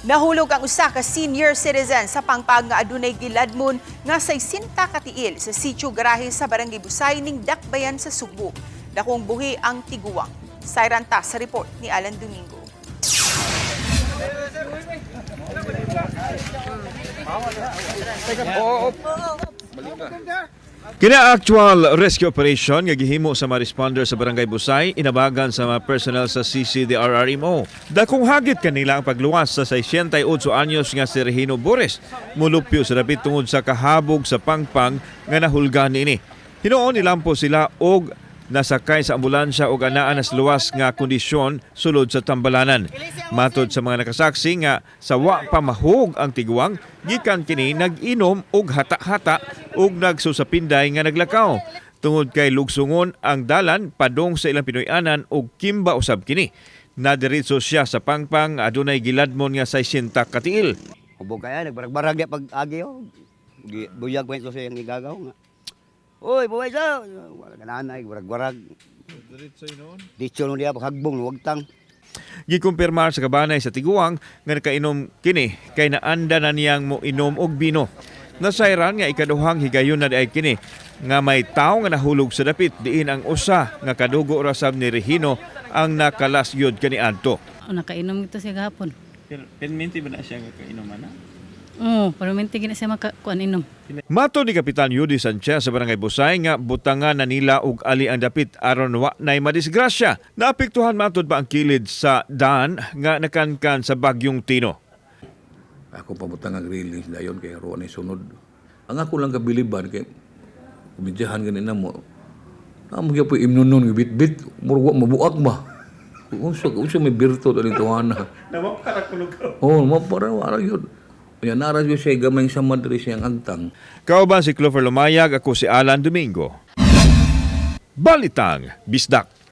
Nahulog ang usa ka senior citizen sa pangpang nga adunay giladmon nga 60 katiil sa sitio Garahe sa Barangay Busay ning Dakbayan sa Sugbo. Dakong buhi ang tiguang. Sayran ta sa report ni Alan Domingo. Kina actual rescue operation nga gihimo sa mga responder sa Barangay Busay, inabagan sa mga personnel sa CCDRRMO. Dakong hagit kanila ang pagluwas sa 68 anyos nga si Regino Bores, mulupyo sa dapit tungod sa kahabog sa pangpang nga nahulgan niini. Hinuon nilampo sila og nasakay sa ambulansya og anaa nas luwas nga kondisyon sulod sa tambalanan. Matod sa mga nakasaksi nga sa wa pa mahug ang tiguang, gikan kini nag-inom og hata-hata ug nagsusapinday nga naglakaw. Tungod kay lugsungon ang dalan padung sa ilang Pinoy-anan ug kimba usab kini. Nadiritso siya sa pangpang adunay giladmon nga 60 katiil. Hubog kaya, nagbarag-barag ya pag agi oh. Buyag pa ito sa iyang igagaw nga. Uy, buhay sa! Wala ka nanay, barag-barag. Diretso noon? Diretso noon diya, paghagbong, wagtang. Gikumpirmar sa kabanay sa tiguang nga nakainom kini kay naanda na niyang moinom og bino. Nasayran nga ikaduhang higayon na diay kini nga may tawo nga nahulog sa dapit diin ang usa nga kadugo rasab ni Regino ang nakalas gyud kaniadto. Oh, nakainom ito siya gahapon. Pero permanente ba na siya nga kainuman na? Oo, pero minti gina siya makakuan inom. Mato ni Kapitan Yudi Sanchez sa Barangay Busay nga butangan na nila og ali ang dapit aron wa nay madisgrasya. Naapektuhan matod pa ang kilid sa daan nga nakankan sa bagyong Tino. Ako pabutang ang railings dayon kay ruan ni sunod. Ang ako lang kabiliban kay kumidyahan gani na mo. Namo gyud po imnonon nga bitbit murag wa mabuak ba. Unsa unsa may birto dali tuana. Nawa para kulog. Oh, mo para wala yun. Unya nara gyud siya gamay sa madre siyang agtang. Kauban si Clover Lumayag, ako si Alan Domingo. Balitang Bisdak.